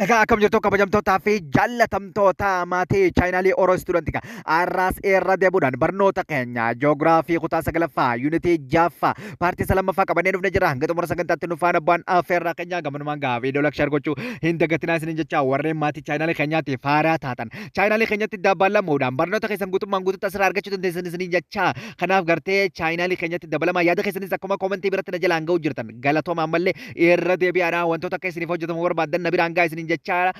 Egaa akkam jirtu, kabajamtootaa fi jaallatamtoota maatii chaanaalii Oro Student? Har'aas irra deebuudhaan barnoota keenya joogiraafii kutaa sagalaffaa, yuunitii jaaffaa, paartii isa lammaffaa qabannee dhufnee jira. Hanga xumura sagantaatti nu faana bu'aan affeerraa keenya. Gamanumaan gaa viidiyoo like, share gochuu hin dagatinaa isiniin jecha. Warreen maatii chaanaalii keenyaatiif haaraa taatan chaanaalii keenyatti dabalamuudhaan barnoota keessan guutummaan guututti asirraa argachuu dandeessan isiniin jecha. Kanaaf gartee chaanaalii keenyatti dabalamaa, yaada keessanis akkuma koomentii biratti na jalaan ga'u jirtan galatooma. Ammallee irra deebi'aadhaa wantoota akka isiniif hojjetamu barbaadan na biraan gaa isiniin jechaadha.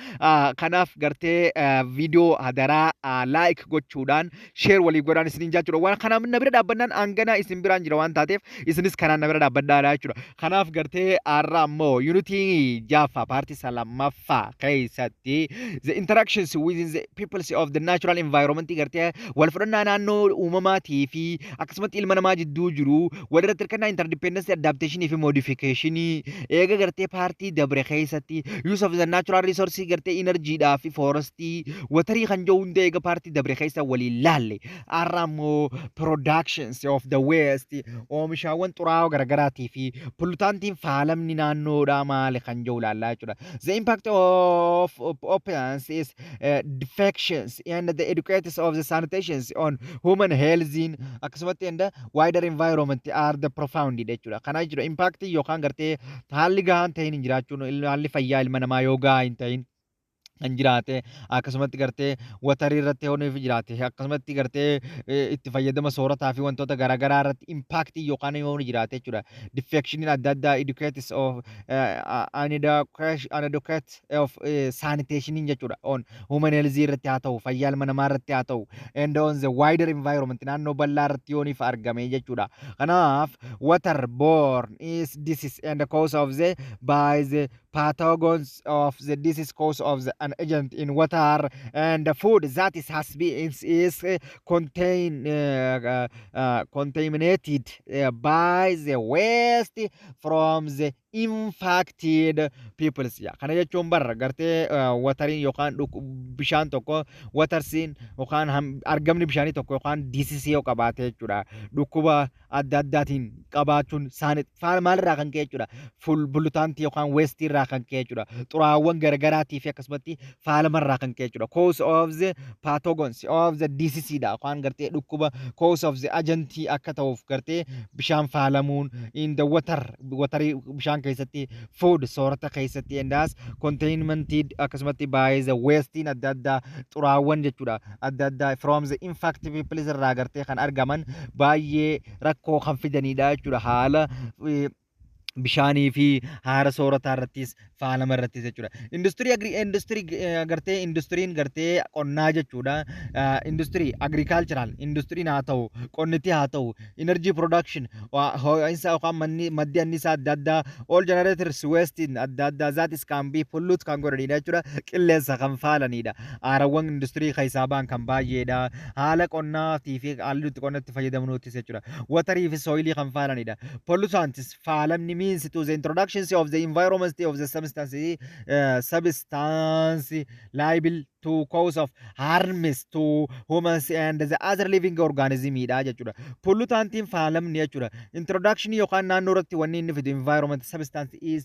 Kanaaf gartee viidiyoo hadaraa like gochuudhaan share waliif godhaan isiniin jechuudha. Waan kanaaf na bira dhaabbannaan hangana isin biraan jira waan taateef isinis kanaan na bira dhaabbadhaadha jechuudha. Kanaaf gartee har'a ammoo yuunitii jaaffaa, paartii isa lammaffaa keessatti the interactions within the peoples of the natural environment, gartee wal fudhannaa naannoo uumamaatii fi akkasumatti ilma namaa jidduu jiru, walirratti hirkannaa, interdependence, adaptation fi modification, eega gartee paartii dabre keessatti use of the natural resource, gartee energyidhaa fi forestii, waterii kan jiru hunda eega paartii dabre keessa waliin laalle, har'a ammoo productions of the waste, oomishaawwan xuraa'oo garaagaraatii fi pollutantiin, faalamni naannoodhaa maali kan jiru laallaa jechuudha. The impact of opinions is defections and the educators of the sanitations on human health akkasumatti and the wider environment are the profound jechuudha. Kana jechuudha, impact yookaan gartee haalli gahaan ta'in hin jiraachuun, haalli fayyaa ilma namaa yoo gahaa hin ta'in kan jiraate, akkasumatti gartee waterii irratti yoo jiraate, akkasumatti gartee itti fayyadama soorataa fi wantoota garaagaraa irratti impactii yookaan yoo jiraate jechuudha. Defectioniin adda addaa educates of inadequate of sanitation jechuudha. On human health irratti haa ta'u, fayyaa ilma namaa irratti haa ta'u, and on the wider environment, naannoo bal'aa irratti yooniif argame jechuudha. Kanaaf water borne is disease and the cause of the by the pathogens of the disease cause of the an agent in water and the food that is has been is contain contaminated by the waste from the infected peoples. Kana jechuun barra gartee wateriin yookaan bishaan tokko, watersiin yookaan argamni bishaanii tokko yookaan diseasii yoo qabaate jechuudha. Dhukkuba adda addaatiin qabaachuun maalirraa kan ka'e jechuudha? Pollutantii yookaan wasteii irraa kan ka'e jechuudha. Xuraawwan garaagaraatii fi akkasumatti faalamarraa kan ka'e jechuudha. Cause of the pathogens of the disease dha, yookaan gartee dhukkuba cause of the agentii akka ta'uuf gartee bishaan faalamuun in the water, waterii bishaan keessatti, food soorata keessatti, and as containmented akkasumatti by the wastein adda addaa, xuraawwan jechuudha adda addaa from the infected people irraa gartee kan argaman baay'ee rakkoo kan fidanidha jechuudha, haala bishaanii fi haara soorataa irrattis, faalama irrattis jechuudha. Industirii agri industirii gartee industiriin gartee qonnaa jechuudha. Industirii agricultural industiriin haa ta'u, qonniti haa ta'u, energy production, ho'iinsa yookaan manni maddi annisaa adda addaa, all generators waste adda addaa that is can be pollute kan godhanidha jechuudha. Qilleensa kan faalanidha. Aarawwan industirii keessaa ba'an kan baay'eedha. Haala qonnaatii fi haalli nuti qonnatti fayyadamnuutis jechuudha. Waterii fi soilii kan faalanidha. Pollutants, faalamni, means to the introduction of the environment of the substance liable to cause of harms to humans and the other living organism dha jechuudha. Pollutantiin, faalamni jechuudha. Introduction yookaan naannoo irratti wanni inni fidu environment substance is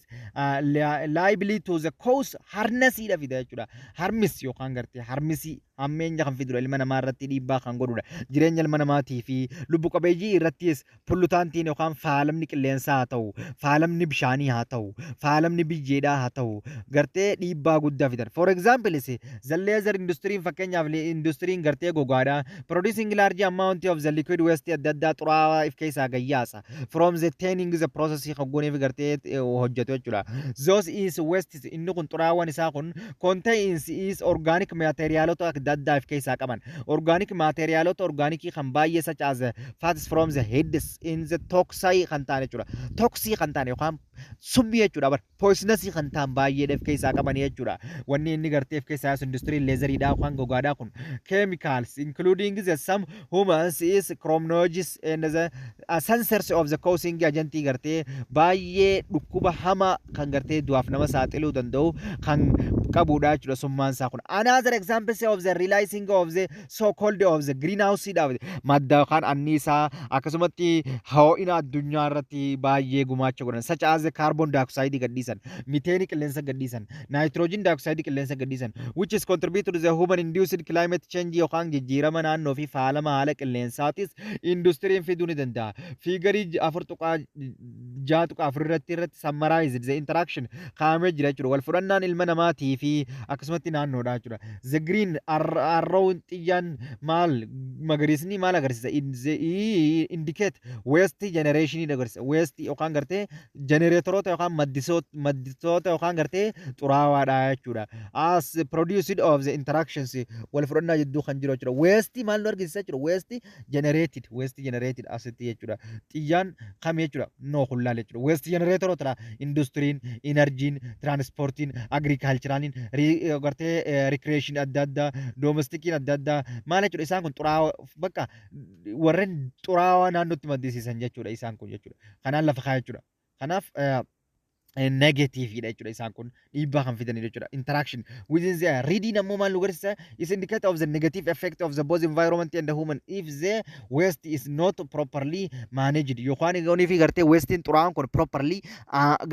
liable to the cause harness dha fida jechuudha. Harmis yookaan gartee harmisii hammeenya kan fidudha, ilma namaa irratti dhiibbaa kan godhudha. Jireenya ilma namaatii fi lubbu qabeeyyii irrattis pollutantiin yookaan faalamni qilleensaa haa ta'u, faalamni bishaanii haa ta'u, faalamni biyyeedhaa haa ta'u, gartee dhiibbaa guddaa fidan. For example, the leather industry, fakkeenyaaf industiriin gartee gogaadha. Producing large amount of the liquid waste adda addaa, xuraawaa if keessaa gayyaasa. From the tanning the process hogguuniif gartee hojjetu jechuudha. Those is waste, inni kun xuraawwan isaa kun contains is organic materialota adda addaa if keessaa qaban. Organic materialota organicii kan baay'ee such as fats from the heads in the toxai kan ta'an jechuudha. Toxii kan ta'an yookaan summii jechuudha bar, poisonousii kan ta'an baay'ee if keessaa qaban jechuudha. Wanni inni gartee if keessaa yaasu industirii leatheriidhaa yookaan gogaadhaa kun chemicals including the some humans is carcinogens and the sensors of the causing agentii gartee baay'ee dhukkuba hamaa kan gartee du'aaf nama saaxiluu danda'u kan qabudha jechuudha summaan isaa kun. Another example of the realizing of the so called of the greenhouse dha, madda yookaan anniisaa akkasumatti ho'ina addunyaa irratti baay'ee gumaacha godhan such as the Carbon dioxide gadhiisan, methane qilleensa gadhiisan, nitrogen dioxide qilleensa gadhiisan, which is contribute to the human induced climate change yookaan jijjiirama naannoo fi faalama haala qilleensaatis industiriin fiduu ni danda'a. Figure 4.6.4 irratti summarize the interaction kaa'amee jira jechuudha. Wal fudhannaan ilma namaatii fi akkasumatti naannoodha jechuudha. The green arrow, xiyyaan maal, magariisni maal agarsiisa? Indicate waste generation agarsiisa. Waste yookaan gartee generatoroota yookaan madditoota yookaan gartee xuraawaadha jechuudha. As produced of the interactions, wal fudhannaa jidduu kan jiru jechuudha. Waste maal nu argisiisa jechuudha? Waste generated asitti jechuudha. Xiyyaan kam jechuudha? No, hullaal jechuudha. Waste generatoroota industiriin, energyn, transportiin, agriculturaliin, gartee recreation adda addaa, domesticiin adda addaa maal jechuudha? Isaan kun xuraawaa, bakka warreen xuraawaa naannootti maddisiisan jechuudha isaan kun jechuudha. Kanaan lafa kaa'e jechuudha. Kanaaf negativeidha jechuudha, isaan kun dhiibbaa kan fidanidha jechuudha. Interaction within the rediin ammoo maal nu agarsiisa? Is indicator of the negative effect of the both environment and the human if the waste is not properly managed, yookaan yoonii fi gartee wasteiin xuraawaan kun properly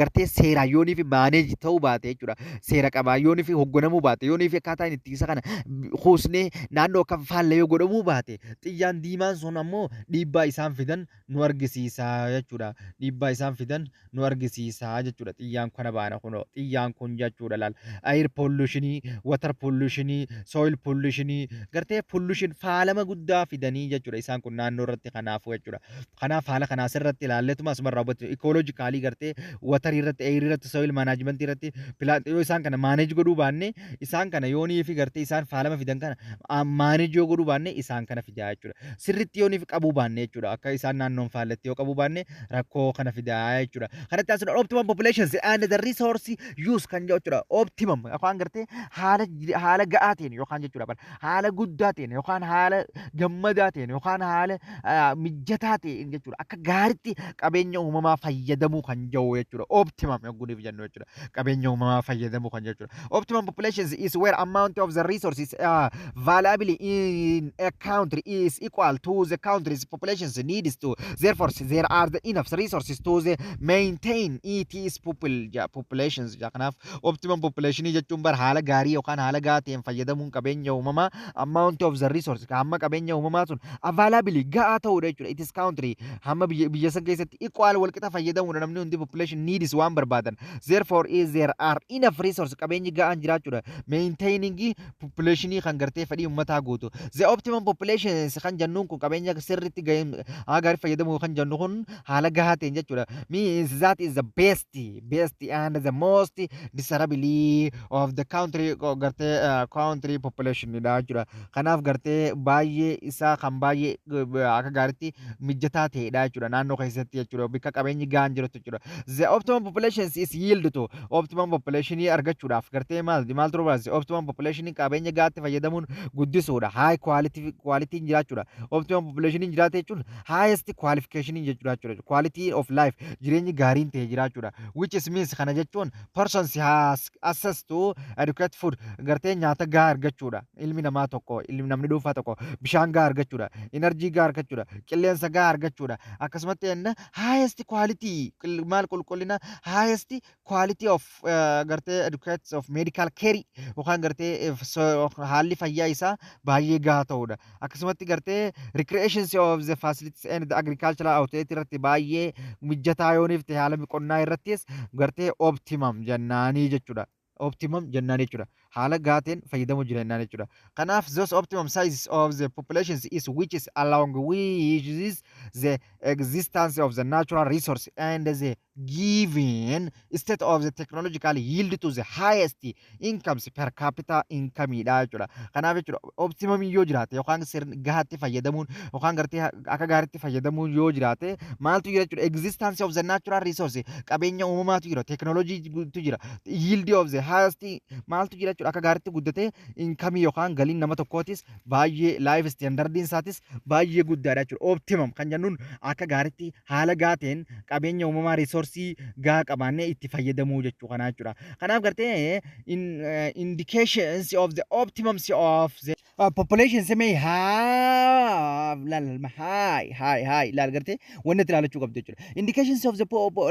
gartee seeraan yoonii fi manage ta'uu baate jechuudha. Seera qabaa yoonii fi hoogganamuu baate, yoonii fi akkaataa inni itti isa kana kuusnee naannoo akka faalla yoo godhamuu baate, xiyyaan diimaan sun ammoo dhiibbaa isaan fidan nu argisiisa jechuudha. Dhiibbaa isaan fidan nu argisiisa jechuudha. Xiyyaan kana baana kunoo xiyyaan kun jechuudha. Laal, air pollutionii, water pollutionii, soil pollutionii, gartee pollution faalama guddaa fidanii jechuudha isaan kun naannoo irratti. Kanaafuu jechuudha. Kanaaf haala kanaa asirratti ilaalletuma asumarraa hubachuu, ecologicalii gartee waterii irratti, airii irratti, soil managementii irratti, yoo isaan kana manage godhuu baanne, isaan kana yoonii fi gartee isaan faalama fidan kana manage yoo godhuu baanne, isaan kana fidaa jechuudha. Sirritti yoonii fi qabuu baanne jechuudha, akka isaan naannoon faalletti yoo qabuu baanne, rakkoo kana fidaa jechuudha. Kanatti aansuun optimum population and the resource use kan jedhu jechuudha. Optimum yookaan gartee haala ga'aa ta'een yookaan jechuudha, haala guddaa ta'een yookaan haala gammadaa ta'een yookaan haala mijataa ta'een jechuudha. Akka gaariitti qabeenya uumamaa fayyadamuu kan jedhu jechuudha. Optimum yogguu jennu jechuudha. Qabeenya uumamaa fayyadamuu kan jechuudha. Optimum population is where amount of the resources available in a country is equal to the country's population's needs to therefore there are the enough resources to the maintain its people ja populations ja. Kanaaf optimum population jechuun bar haala gaarii yookaan haala gahaa ta'een fayyadamuun qabeenya uumamaa, amount of the resource, hamma qabeenya uumamaa sun available gahaa ta'uudha jechuudha. It is country, hamma biyya san keessatti equal, walqixa fayyadamuudha namni hundi population needs waan barbaadan. Therefore is there are enough resource, qabeenyi gahaan jiraachuudha, maintaining population kan gartee fedhii uummataa guutu. The optimum population kan jennuun kun, qabeenya sirriitti gahee haa gaarii fayyadamuu kan jennu kun, haala gahaa ta'een jechuudha, means that is the best and the most desirably of the country gartee country population dha jechuudha. Kanaaf gartee baay'ee isaa kan baay'ee akka gaariitti mijataa ta'edha jechuudha naannoo keessatti jechuudha, bakka qabeenyi gahaan jirutti jechuudha. The optimum population is yield to optimum population argachuudhaaf gartee maal maaltu barbaachisa? Optimum population qabeenya gahaatti fayyadamuun guddisuudha, high quality jiraachuudha. Optimum population jiraate jechuun highest qualification jechuudha, quality of life, jireenyi gaariin ta'e jiraachuudha, which is means, kana jechuun persons has access to adequate food, gartee nyaata gahaa argachuudha ilmi namaa tokko, ilmi namni dhuunfaa tokko, bishaan gahaa argachuudha, energy gahaa argachuudha, qilleensa gahaa argachuudha. Akkasumatti enna highest quality maal, qulqullina, highest quality of gartee adequate of medical care yookaan gartee haalli fayyaa isaa baay'ee gahaa ta'uudha. Akkasumatti gartee recreations of the facilities and the agricultural outlet irratti baay'ee mijataa yooniif ta'e, haala qonnaa irrattis gartee optimum jennaanii jechuudha. Optimum jennaan jechuudha. Haala gaateen fayyadamuu jira jennaan jechuudha. Kanaaf those optimum size of the populations is which is along which is the existence of the natural resource and the given state of the technological yield to the highest incomes per capita income dha jechuudha. Kanaaf jechuudha, optimum yoo jiraate yookaan sirni gahaatti fayyadamuun yookaan gartee akka gaariitti fayyadamuun yoo jiraate, maaltu jira jechuudha? Existence of the natural resource, qabeenya uumamaatu jira, technology tu jira, yield of the highest maaltu jira jechuudha. jechuudha? Akka gaariitti guddatee income yookaan galiin nama tokkootis baay'ee, life standardiin isaatis baay'ee guddaadha jechuudha. Optimum kan jennuun akka gaariitti haala gaateen qabeenya uumamaa, resource gaa qabaannee itti fayyadamuu jechuu kanaa jechuudha. Kanaaf gartee indications of the optimum of the population may have, laal, high high high, laal, gartee wanni itti ilaalachuu qabdu jechuudha. Indications of the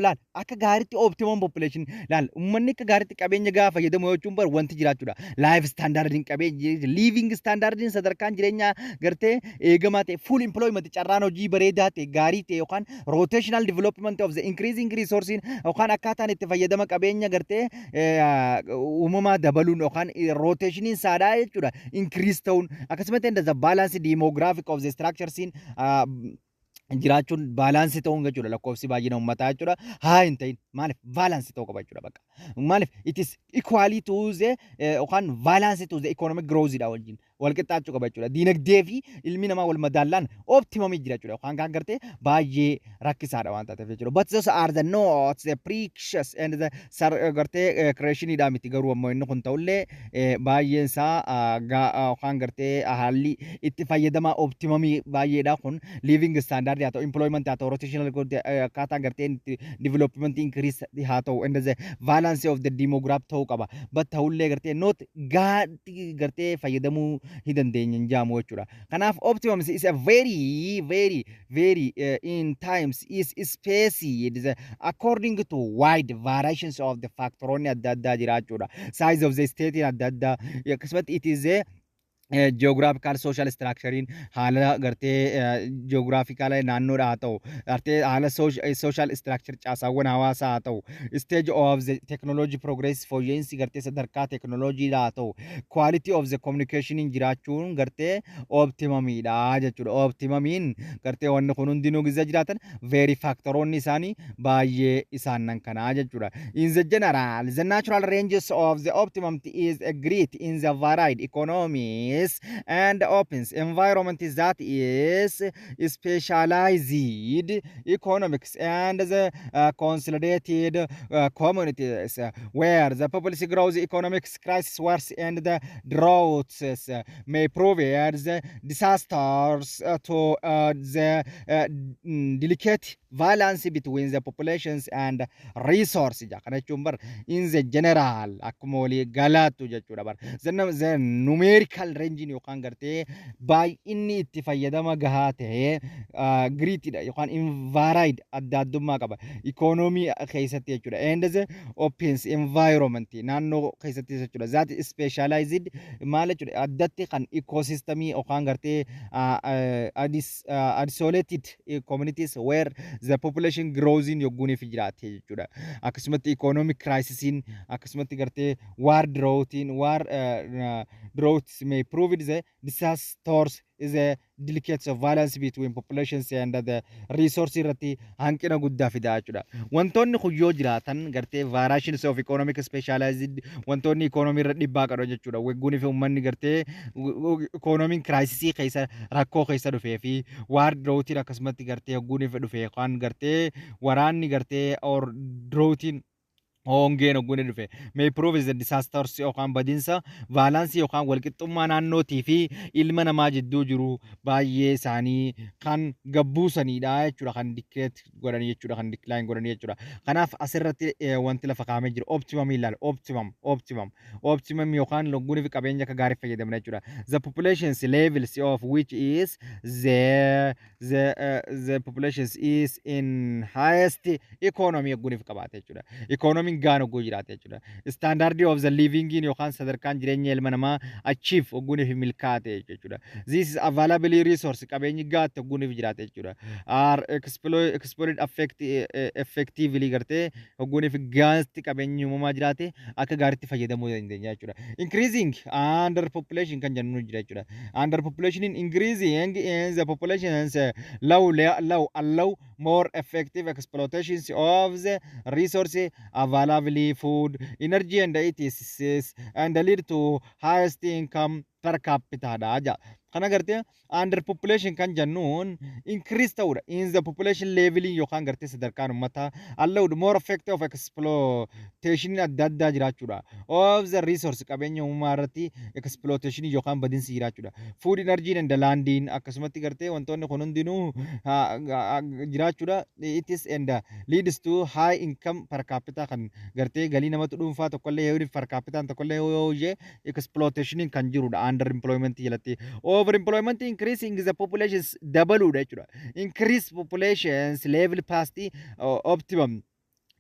laal, akka gaariitti optimum population, laal, uummanni akka gaariitti qabeenya gaa fayyadamu jechuun bar wanti jiraachuudha. Life standardiin, qabeenya living standardiin, sadarkaan jireenyaa gartee eegamaa ta'e, full employment, carraan hojii bareedaa ta'e, gaarii ta'e, yookaan rotational development of the increasing resource, yookaan akkaataan itti fayyadama qabeenya gartee uumamaa dabaluun yookaan rotationiin saadhaa jechuudha increase ta'uun, akkasumatti the balance demographic of the structures jiraachuun, balance ta'uun jechuudha. Lakkoofsi baay'ina uummataa jechuudha haa hin ta'in. Maaliif? Balance ta'uu qaba jechuudha bakka. Maaliif? It is equally to the yookaan balance to the economic growth dha wajjin wal qixxaachuu qaba jechuudha. Diinagdee fi ilmi namaa wal madaallaan optimum jira jechuudha, yookaan kan gartee baay'ee rakkisaadha waan taateef jechuudha. But those are the not the precious and the gartee creationidha miti. Garuu ammoo inni kun ta'ullee baay'een isaa yookaan gartee haalli itti fayyadama optimumii baay'eedha kun living standard haa ta'u, employment haa ta'u, rotational akkaataan gartee itti development increase haa ta'u, and the balance of the demographic ta'uu qaba. But ta'ullee gartee not gaatti gartee fayyadamuu hin dandeenye hin jaamu jechuudha. Kanaaf optimum is a very very very in times is space according to wide variations of the factoroonni adda addaa jira jechuudha. Size of the state adda addaa, akkasumatti it is a geographical social structurein, haala gartee geographical naannoodha haa ta'u, gartee haala social structure, caasaawwan hawaasaa haa ta'u, stage of the technology progress, fooyya'insi gartee sadarkaa teknooloojiidha haa ta'u, quality of the communication jiraachuun gartee optimumiidha jechuudha. Optimumiin gartee wanni kun hundinuu giza jiraatan very factoroonni isaanii baay'ee isaan nan kanaa jechuudha. In the general, the natural ranges of the optimum is a great in the varied economies and opens environment that is specialized economics and the consolidated communities where the population grows, economic crisis, wars and the droughts may provide the disasters to the delicate balance between the populations and resources. Kana jechuun bar in the general, akkuma walii galaattu jechuudha bar, the numerical range yookaan gartee baay'inni itti fayyadama gahaa ta'e greatidha yookaan invaried adda addummaa qaba economy keessatti jechuudha, and the opens environment naannoo keessatti jechuudha, that specialized maal jechuudha, addatti kan ecosystemii yookaan gartee isolated communities where the population grows in yogguuniif jiraate jechuudha. Akkasumatti economic crisisiin, akkasumatti gartee war, droughtiin, war, droughts may prove the disasters is a delicate of balance between populations and the resource irratti hanqina guddaa fidaa jechuudha. Wantoonni kun yoo jiraatan gartee variations of economic specialized, wantoonni economy irra dhiibbaa qabu jechuudha. Wagguunii fi uummanni gartee economic crisis keessa, rakkoo keessa dhufee fi war, droughtiin, akkasumatti gartee wagguunii fi dhufee kan gartee waraanni gartee or droughtiin, hongeen hogguun dhufe may prove is the disasters yookaan badinsa balance yookaan walqixxummaa naannootii fi ilma namaa jidduu jiru baay'ee isaanii kan gabbuusanidha jechuudha, kan dictate godhanii jechuudha, kan decline godhanii jechuudha. Kanaaf asirratti wanti lafa kaa'amee jiru optimum ilaala. Optimum, optimum, optimum yookaan logguunii fi qabeenya akka gaarii fayyadamna jechuudha. The populations levels of which is the populations is in highest economy hogguuniif qabaate jechuudha. Economy gaan hogguu jiraate jechuudha. Standard of the living yookaan sadarkaan jireenya ilma namaa achieve hogguuniif milkaa'ate jechuudha. This is available resource, qabeenyi gaatte hogguuniif jiraate jechuudha. Are exploited effectively, gartee hogguuniif gaatti qabeenyi uumamaa jiraate akka gaariitti fayyadamuu dandeenya jechuudha. Increasing under population kan jennu jira jechuudha. Under population, increasing in the populations low low allow more effective exploitations of the resource available, food, energy and etc., and lead to highest income per capita dha. Kana gartee under population kan jennuun increase ta'uudha. In the population level yookaan gartee sadarkaan uummataa allowed more effect of exploitation adda addaa jiraachuudha. Of the resource, qabeenya uumamaa irratti exploitation yookaan badinsi jiraachuudha. Food, energy and landiin akkasumatti gartee wantoonni kun hundinuu jiraachuudha. It is and leads to high income per capita kan gartee galii namatti dhuunfaa tokkollee yoo per capita tokkollee yoo hojii exploitation kan jirudha under employment jalatti. Over employment, increasing the populations dabaluudha jechuudha. Increase populations level past optimum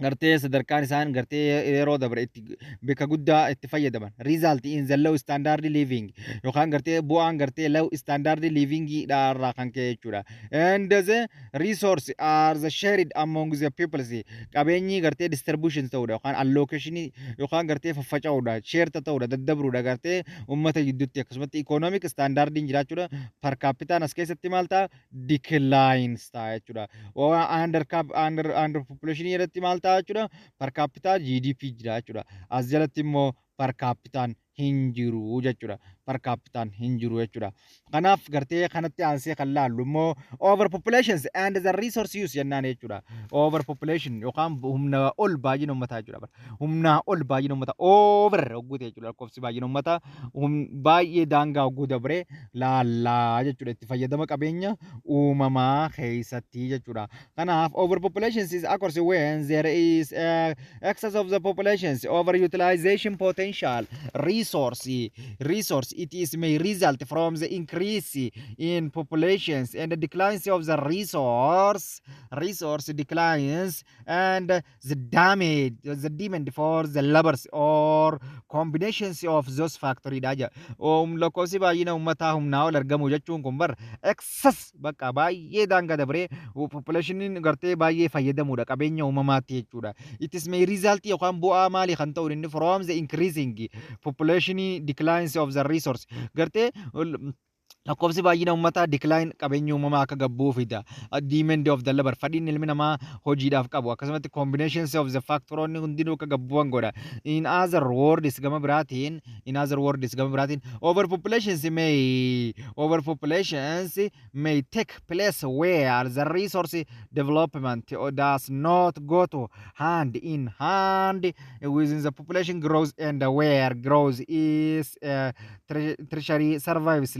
gartee sadarkaan isaan gartee yeroo dabre itti bakka guddaa itti fayyadaman, result in the low standard living yookaan gartee bu'aan gartee low standard living irraa kan ka'e jechuudha. And the resource are the shared among the peoples, qabeenyi gartee distribution ta'uudha yookaan allocation yookaan gartee faffaca'uudha, share ta'uudha, daddabruudha gartee ummata gidduutti. Akkasumatti economic standardiin jiraachuudha. Per capitaan as keessatti maal ta'a? Declines ta'a jechuudha. Under cap under population irratti maal ta'a jechuudha? Per capita GDP jira jechuudha. As jalatti immoo per capitaan hin jiru jechuudha. Per capitaan hin jiru jechuudha. Kanaaf gartee kanatti aansee kan laallu immoo overpopulations and the resource use jennaan jechuudha. Overpopulation yookaan humna ol baay'ina uummataa jechuudha. Humnaa ol baay'ina uummataa, over hogguu jechuudha. Lakkoofsi baay'ina uummataa baay'ee daangaa hogguu dabree laallaa jechuudha. Itti fayyadama qabeenya uumamaa keessatti jechuudha. Kanaaf overpopulation is occurs when there is excess of the populations over utilization potential resource. It is may result from the increase in populations and the declines of the resource declines and the damage, the demand for the labors or combinations of those factors dha jedha. Lakkoofsi baay'ina uummataa humnaa ol argamu jechuun kun bar excess bakka baay'ee daangaa dabree populationiin gartee baay'ee fayyadamuudha qabeenya uumamaatti jechuudha. It is may result yookaan bu'aa maalii kan ta'u inni from the increasing population declines of the resource, gartee lakkoofsi baay'ina uummataa decline qabeenya uumamaa akka gabbuu fida. Demand of the labor, fedhiin ilmi namaa hojiidhaaf qabu, akkasumatti combinations of the factoroonni hundinuu akka gabbu'an godha. In other words, gama biraatiin, in other words, gama biraatiin, overpopulations may take place where the resource development does not go to hand in hand within the population growth and where growth is tertiary service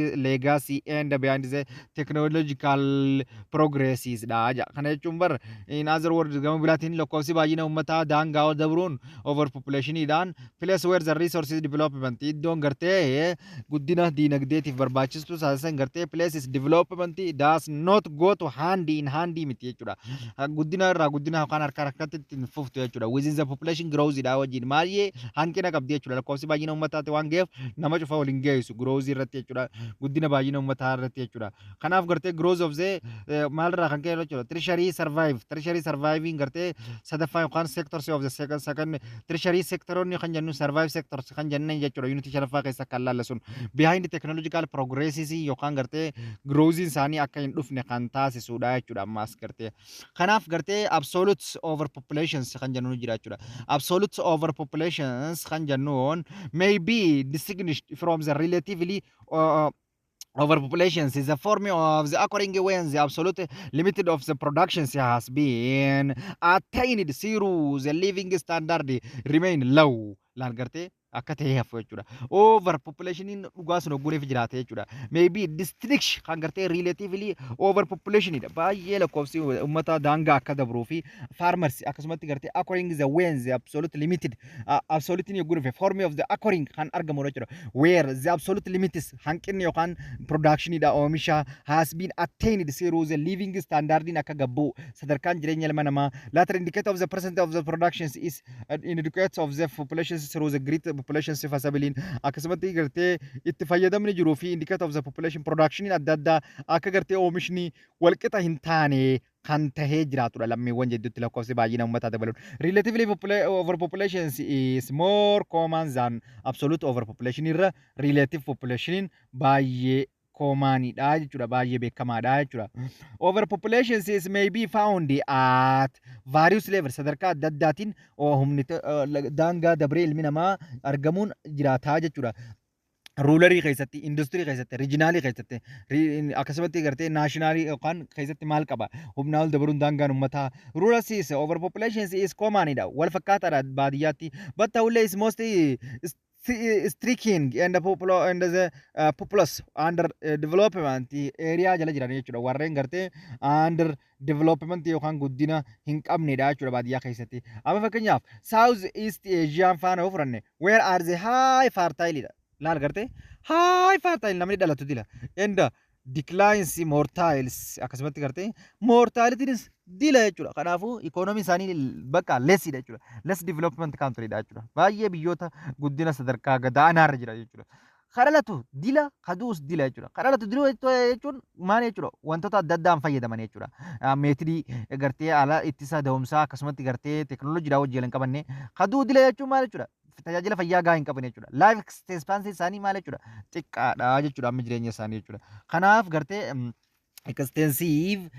legacy and behind the technological progresses dha ja. Kana jechuun bar in other words, gama biraatiin, lakkoofsi baay'ina uummataa daangaa ol dabruun overpopulationiidhaan place where the resources development, iddoon gartee guddina diinagdeetiif barbaachistu saasisan gartee places development does not go to hand in hand miti jechuudha. Guddina irraa guddina yookaan harka harkatti ittiin fuftu jechuudha. Within the population growth dha wajjin baay'ee hanqina qabdi jechuudha. Lakkoofsi baay'ina uummataati waan ga'eef nama cufa waliin geessu growth irratti jechuudha. Guddina baay'ina uummataa irratti jechuudha. Kanaaf gartee growth of the maalirraa kan ka'e jechuudha. Tertiary surviving gartee sadaffaa yookaan sectors of the second tertiary sectoroonni kan jennu service sectors kan jennan jechuudha. Unit shanaffaa keessa kan laalla sun behind technological progresses yookaan gartee growth isaanii akka hin dhufne kan taasisudha jechuudha ammaas gartee. Kanaaf gartee absolute overpopulations kan jennu jira jechuudha. Absolute overpopulations kan jennuun may be distinguished from the relatively overpopulation is a form of the occurring when the absolute limit of the production has been attained through the living standard remain low. Laal gartee akka ta'e hafu jechuudha. Overpopulationiin dhugaa sun ogguneef jiraate jechuudha. Maybe distinction kan gartee relatively overpopulationidha. Baay'ee lakkoofsi uummata daangaa akka dabruu fi farmers akkasumatti gartee according the when the absolute limited absolute yogguu dhufe form of the occurring kan argamu jechuudha. Where the absolute limits, hanqinni yookaan productionidha, oomisha has been attained through the living standardiin akka gabbuu sadarkaan jireenya ilma namaa later indicator of the percent of the productions is indicator of the population through the great population feasibility. Akkasumatti gartee itti fayyadamni jiruu fi indicator of the population production adda addaa akka gartee oomishni walqixa hin taane kan tahee jiraatudha lammiiwwan jidduutti lakkoofsi baay'ina uummataa dabaluun. Relatively overpopulation is more common than absolute overpopulation irra relative population baay'ee commonidha jechuudha, baay'ee beekamaadha jechuudha. Overpopulation is may be found at various levels, sadarkaa adda addaatiin humni daangaa dabree ilmi namaa argamuun jiraataa jechuudha. Ruralii keessatti, industirii keessatti, regionalii keessatti, akkasumatti gartee nationalii yookaan keessatti maal qaba? Humnaa ol dabaluun daangaan uummataa. Rural is overpopulation is commonidha. Wal fakkaataadha baadiyyaatti. But ta'ullee is most striking and the popular and the populous under development area jala jiran jechuudha. Warreen gartee under development yookaan guddina hin qabnedha jechuudha baadiyyaa keessatti. Amma fakkeenyaaf South East Asian faana yoo fudhanne, where are the high fertile dha. Laal, gartee high fertile namni dhalatu dila. And declines mortalities, akkasumatti gartee mortalitynis dila jechuudha. Kanaafuu ikoonomii isaanii bakka lessidha jechuudha. Less development country dha jechuudha. Baay'ee biyyoota guddina sadarkaa gadaanaarra jira jechuudha. Ka dhalatu dila, ka du'us dila jechuudha. Ka dhalatu dila jechuun maal jechuudha? Wantoota adda addaan fayyadaman jechuudha. Methodii gartee ala ittisa da'umsaa akkasumatti gartee teekinooloojiidhaan wajjin hin qabanne. Ka du'u dila jechuun maal jechuudha? Tajaajila fayyaa gahaa hin qaban jechuudha. Life expectancy isaanii maal jechuudha? Xiqqaadha jechuudha amma jireenya isaanii jechuudha. Kanaaf gartee extensive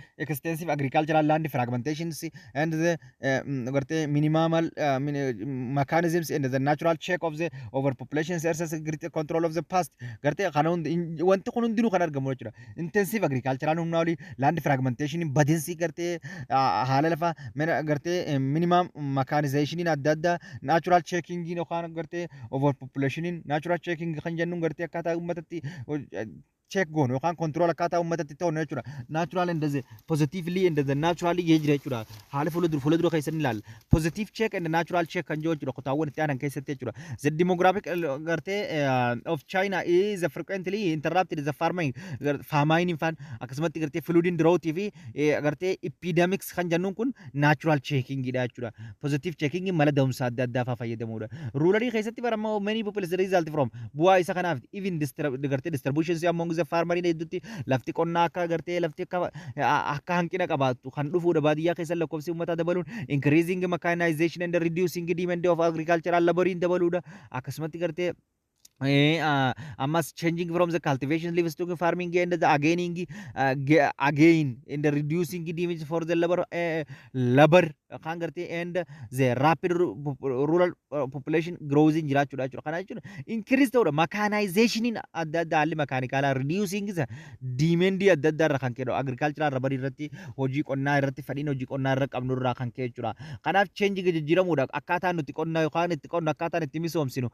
agricultural land fragmentations and the gartee minimal mechanisms and the natural check of the overpopulation versus greater control of the past gartee kana hundi wanti kun hundinuu kan argamu jechuudha. Intensive agricultural humnaa olii, land fragmentation, badinsi gartee haala lafa mana, gartee minimum mechanization adda addaa, natural checking yookaan gartee overpopulation, natural checking kan jennuun gartee akkaataa uummatatti check goonu yookaan control akkaataa uummatatti ta'u jechuudha. Natural and the positively and the naturally jira jechuudha. Haala fuula dura keessatti ilaalla. Positive check and natural check kan jiru jechuudha. Kutaawwan itti aanan keessatti jechuudha. The demographic gartee of China is frequently interrupted the farming famine faan, akkasumatti gartee flooding, drought fi gartee epidemics kan jennuun kun natural checking dha jechuudha. Positive checking mala da'umsa adda addaa faa fayyadamuudha. Ruralii keessatti barama many people result from bu'aa isa kanaaf even gartee distribution among the farmer hedduutti lafti qonnaa akka gartee lafti akka hanqina qabaattu kan dhufuudha. Baadiyyaa keessa lakkoofsi uummataa dabaluun increasing mechanization and reducing demand of agricultural laboriin dabaluudha. Akkasumatti gartee ammas changing from the cultivation livestock farming and the again in the reducing demand for the labor kan gartee and the rapid rural population growth jiraachuudha jechuudha. Kana jechuun increase ta'uudha. Mechanizationiin adda addaa, haalli mechanicalaa reducing the demand adda addaa irraa kan ka'edha. Agricultural labor irratti, hojii qonnaa irratti, fedhiin hojii qonnaa irra qabnu irraa kan ka'e jechuudha. Kanaaf change jijjiiramuudha. Akkaataan nuti qonna yookaan itti qonna, akkaataan itti misoomsinu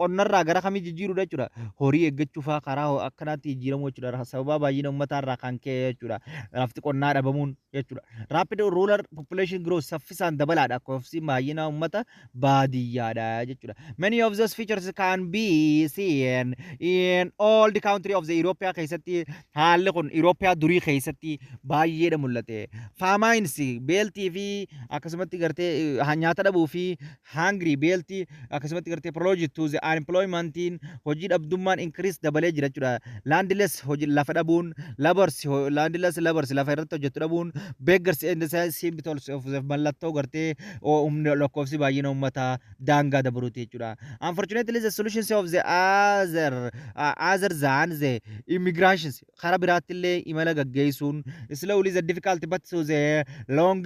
qonnarraa gara kamii jijjiiruudha jechuudha. Horii eeggachuu fa'aa karaa akkanaatti jijjiiramuu jechuudha. Sababa baay'ina uummataa irraa kan ka'e jechuudha. Lafti qonnaa dhabamuun jechuudha. Rapid rural population growth saffisaan dabalaadha. Lakkoofsi baay'ina uummata baadiyyaadha jechuudha. Many of those features can be seen in all the country of the Europe keessatti. Haalli kun Europe durii keessatti baay'eedha mul'ate. Famines, beeltii fi akkasumatti gartee nyaata dhabuu fi hungry, beeltii, akkasumatti gartee prolonged to the unemploymentiin, hojii dhabdummaan increase dabalee jira jechuudha. Landless, hojii lafa dhabuun, labors, landless labors, lafa irratti hojjetu dhabuun, beggars and the symptoms of the mallattoo gartee humna lakkoofsi baay'ina uummataa daangaa dabaluuti jechuudha. Unfortunately, the solutions of the other than the immigrations, karaa biraatti illee imala gaggeessuun, slowly the difficult but to the long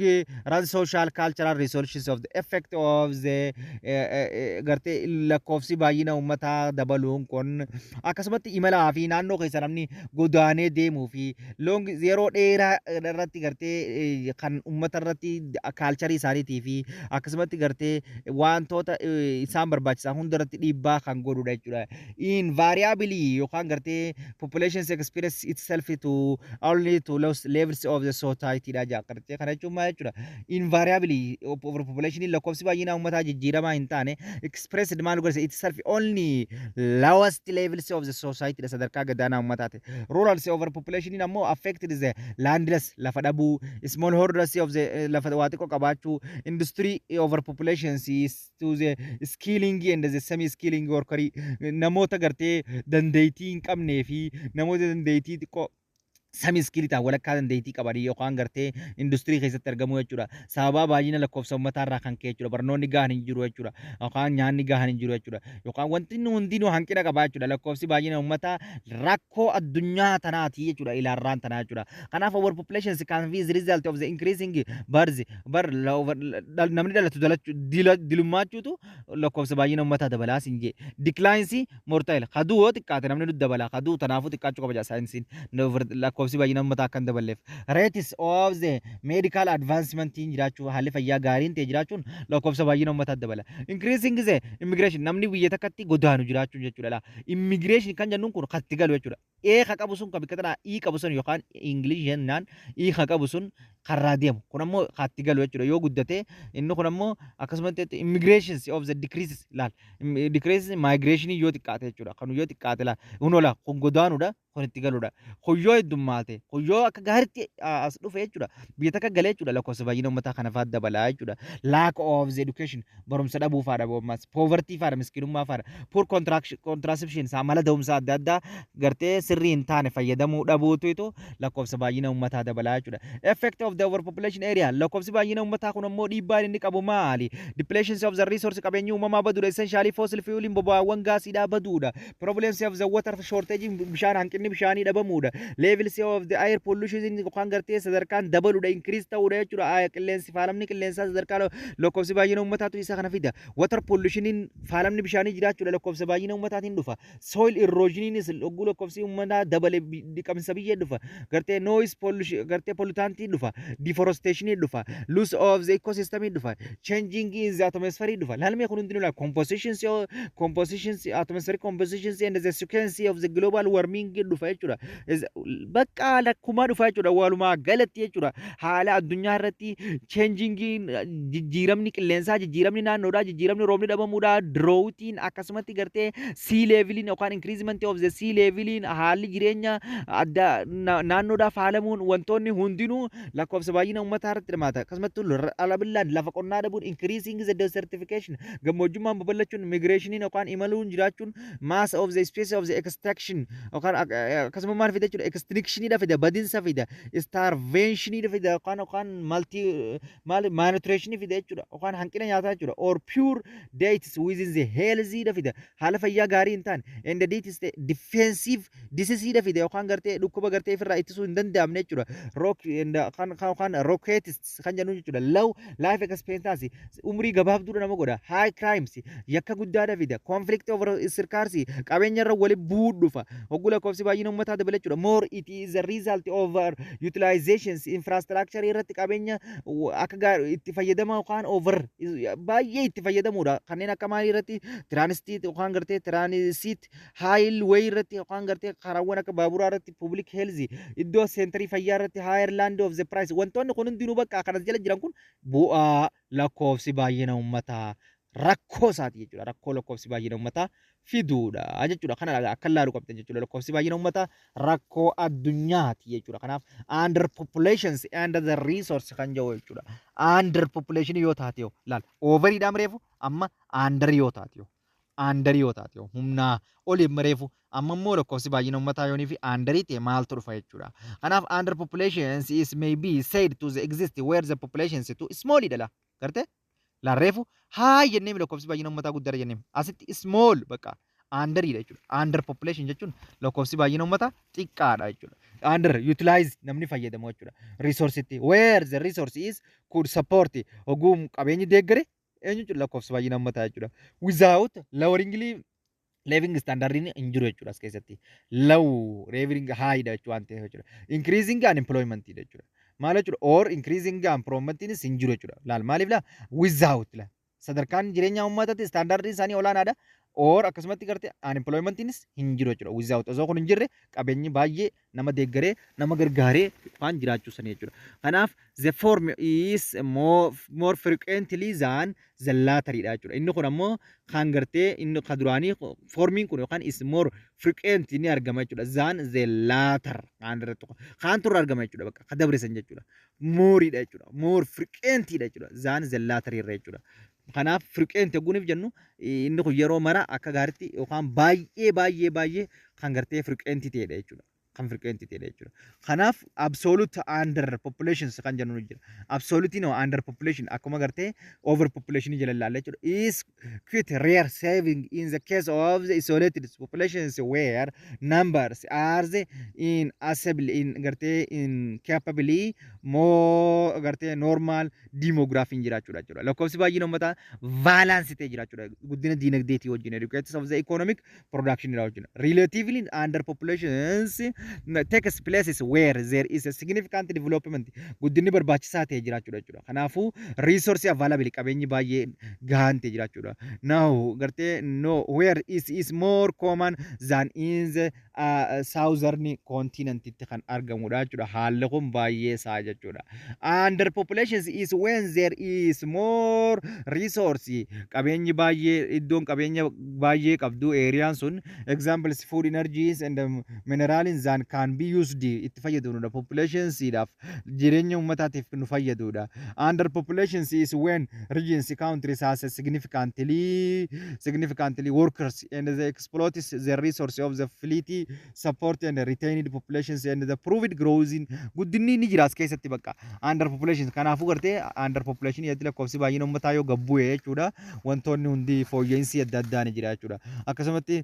run social cultural resolutions of the effect of the gartee lakkoofsi baay'ina uummataa dabaluun kun, akkasumatti imalaa fi naannoo keessa namni godaanee deemuu fi long yeroo dheeraa irratti gartee kan uummata irratti culturii isaaniitii fi akkasumatti gartee wantoota isaan barbaachisan hunda irratti dhiibbaa kan godhudha jechuudha. Invariably yookaan gartee population experience itself to only to lowest levels of the society dha jaa. Gartee kana jechuun maal jechuudha? Invariably overpopulation, lakkoofsi baay'ina uummataa jijjiiramaa hin taane, expressed maal godhase itself only lowest levels of the society dha, sadarkaa gadaanaa uummataati. Rural overpopulation ammoo affected the landless, lafa dhabuu, small holders of the lafa waa xiqqoo qabaachuu, industry overpopulation is to the skilling and the semi skilling worker, namoota gartee dandeettii hin qabnee fi namoota dandeettii xiqqoo Semi skilled ta'an, walakkaa dandeettii qabanii yookaan gartee industirii keessatti argamu jechuudha. Sababa baay'ina lakkoofsa uummataa irraa kan ka'e jechuudha. Barnoonni gahaan hin jiru jechuudha. Yookaan nyaanni gahaan hin jiru jechuudha. Yookaan wanti inni hundinuu hanqina qabaa jechuudha. Lakkoofsi baay'ina uummataa rakkoo addunyaa tanaati jechuudha. Ilaarraan tanaa jechuudha. Kanaaf overpopulation can be the result of the increasing births. Bar namni dhalatu dilummaachuutu lakkoofsa baay'ina uummataa dabalaas hin jee. Declines mortality. Kaduu yoo xiqqaate namni nutti dabala. Kaduu tanaafuu xiqqaachuu qaba saayinsiin. Lakkoofsi baay'ina uummataa akka hin daballeef. Rates of the medical advancement jiraachuu, haalli fayyaa gaariin ta'e jiraachuun lakkoofsa baay'ina uummataa dabala. Increasing the immigration, namni biyya takkatti godaanu jiraachuun jechuudha. Immigration kan jennuun kun katti galu jechuudha. E ka qabu sun, ka bikka tanaa E qabu sun, yookaan English jennaan E ka qabu sun karraa deemu. Kun ammoo katti galu jechuudha. Yoo guddate inni kun ammoo akkasumatti immigrations of the decreases laal. Decreases migration yoo xiqqaate jechuudha. Kan yoo xiqqaate laal. Kun ola kun godaanuudha, kun itti galuudha. Kun yoo heddummaate, kun yoo akka gaariitti as dhufe jechuudha. Biyya takka galee jechuudha, lakkoofsa baay'ina uummataa kana fa'aa dabalaa jechuudha. Lack of the education, barumsa dhabuu fa'aadha ammas. Poverty fa'aadha, miskiinummaa fa'aadha. Poor contraception, mala da'umsaa adda addaa gartee sirrii hin taane fayyadamuu dhabuutu lakkoofsa baay'ina uummataa dabalaa jechuudha. Effect of the overpopulation area, lakkoofsi baay'ina uummataa kun ammoo dhiibbaan inni qabu maali? Depletion of the resource, qabeenyi uumamaa baduudha. Essentially fossil fuel, boba'aawwan gaasiidhaa baduudha. Problems of the water shortage, bishaan hanqinni bishaanii dhabamuudha. Levels of the air pollution yookaan gartee sadarkaan dabaluudha, increase ta'uudha jechuudha. Qilleensi, faalamni qilleensaa sadarkaa lakkoofsi baay'ina uummataatu isa kana fida. Water pollution, faalamni bishaanii jiraachuudha, lakkoofsa baay'ina uummataatiin dhufa. Soil erosioninis hogguu lakkoofsi uummataa dabale dhiqamsa biyyee dhufa. Gartee noise pollution, gartee pollutantii dhufa. Deforestation dhufa. Loss of the ecosystem dhufa. Changing in the atmosphere dhufa. Laalmee kun hundinuu compositions, atmospheric compositions and the sequence of the global warming dhufa jechuudha. Bakka lakkumaa dhufa jechuudha. Walumaa galatti jechuudha. Haala addunyaa irratti changing, jijjiiramni qilleensaa, jijjiiramni naannoodhaa, jijjiiramni roobni dhabamuudha, droughtiin, akkasumatti gartee sea leveliin yookaan increasement of the sea leveliin, haalli jireenya adda naannoodhaa faalamuun, wantoonni hundinuu lakkoofsa baay'ina uummataa irratti hirmaata. Akkasumatti alabillaan lafa qonnaa dhabuun, increasing the desertification, gammoojjummaan babal'achuun, migrationiin yookaan imaluun jiraachuun, mass of the species of the extraction yookaan akkasuma maal fida jechuudha? Extinctionidha fida, badinsa fida, starvationidha fida, yookaan malti maal malnutrition fida jechuudha, yookaan hanqina nyaataa jechuudha, or poor diets within the healthy dha fida, haala fayyaa gaarii hin taane, and the diet is the defensive disease dha fida, yookaan gartee dhukkuba gartee ofirraa ittisuu hin danda'amne jechuudha. Rock and kan kan rickets kan jennu jechuudha. Low life expectancy, umrii gabaabduudha nama godha. High crimes, yakka guddaadha fida. Conflict over scarcity, qabeenya irra wali bu'uu dhufa hogguu lakkoofsi baay'ina uummataa dabala jechuudha. More it is a result of utilizations infrastructure irratti qabeenya akka itti fayyadama yookaan over baay'ee itti fayyadamuudha. Kanneen akka maalii irratti? Transit yookaan gartee transit highway irratti, yookaan gartee karaawwan akka baaburaa irratti, public health, iddoo centerii fayyaa irratti, higher land of the price. Wantoonni kun hundinuu bakka kanas jala jiran kun bu'aa lakkoofsi baay'ina uummataa rakkoo isaati jechuudha. Rakkoo lakkoofsi baay'ina uummataa fiduudha jechuudha. Kana akka ilaalu qabdan jechuudha. Lakkoofsi baay'ina uummataa rakkoo addunyaati jechuudha. Kanaaf under populations and the resource kan jedhu jechuudha. Under population yoo taate yoo laal, overiidhaan reefu, amma under yoo taate yoo, under yoo taate yoo, humnaa oliin reefu, amma immoo lakkoofsi baay'ina uummataa yoonii fi underii ta'e maaltu dhufa jechuudha. Kanaaf under population is may be said to the exist where the population is too small dha. Gartee laarreefu haa jennee lakkoofsi baay'ina uummataa guddaadha jennee, asitti small bakka underiidha jechuudha. Under population jechuun lakkoofsi baay'ina uummataa xiqqaadha jechuudha. Under utilize, namni fayyadamu jechuudha. Resource where the resource is could support, oguu qabeenyi deeggare eenyu jechuudha? Lakkoofsa baay'ina uummataa jechuudha. Without lowering living standardiin hin jiru jechuudha as keessatti. Low living high dha jechuudha waan ta'eef jechuudha. Increasing unemployment dha jechuudha. Maal jechuudha? Or increasing unemployment hin jiru jechuudha. Laal, maaliif laa? Without la sadarkaan jireenya uummataatti standardiin isaanii olaanaadha. Or akkasumatti gartee unemploymentiinis hin jiru jechuudha. Without osoo kun hin jirre qabeenyi baay'ee nama deeggaree nama gargaaree waan jiraachuu sanii jechuudha. Kanaaf the form is more frequently than the latter dha jechuudha. Inni kun ammoo kan gartee inni kan duraanii formiin kun yookaan is more frequent ni argama jechuudha. Than the latter kan irratti kan turre argama jechuudha, bakka kan dabresan jechuudha. Moreiidha jechuudha. More frequently dha jechuudha. Than the latter irra jechuudha. Kanaaf frequent yogguuniif jennu inni kun yeroo mara akka gaariitti yookaan baay'ee baay'ee baay'ee kan gartee frequent ta'edha jechuudha. Kan frequent ta'edha jechuudha. Kanaaf absolute under populations kan jennu jira. Absolute no under population akkuma gartee over population jala ilaalla jechuudha. Is quite rare, saving in the case of the isolated populations where numbers are the in assembly in gartee in capably more gartee normal demography jiraachuudha jechuudha. Lakkoofsi baay'ina uummataa balance ta'e jiraachuudha. Guddina diinagdeetii wajjin, educates of the economic production irraa wajjin. Relatively under populations takes places where there is a significant development, guddinni barbaachisaa ta'e jiraachuudha jechuudha. Kanaafuu resource available, qabeenyi baay'ee gahaan ta'e jiraachuudha. Now gartee no where is more common than in the southern continent itti kan argamudha jechuudha. Haalli kun baay'ee isaa jechuudha. Under populations is when there is more resource, qabeenyi baay'ee, iddoon qabeenya baay'ee qabdu areaan sun, examples food, energies and minerals than can be used, itti fayyadamudha. Populationsiidhaaf, jireenya uummataatiif nu fayyadudha. Under populations is when regions, countries has a significantly workers and they exploit the resource of the fleet support and retained populations and the proved growth in guddinni ni jira as keessatti bakka under population. Kanaafuu gartee under population jedhatti lakkoofsi baay'ina uummataa yoo gabbu'e jechuudha, wantoonni hundi fooyya'insi adda addaa ni jira jechuudha. Akkasumatti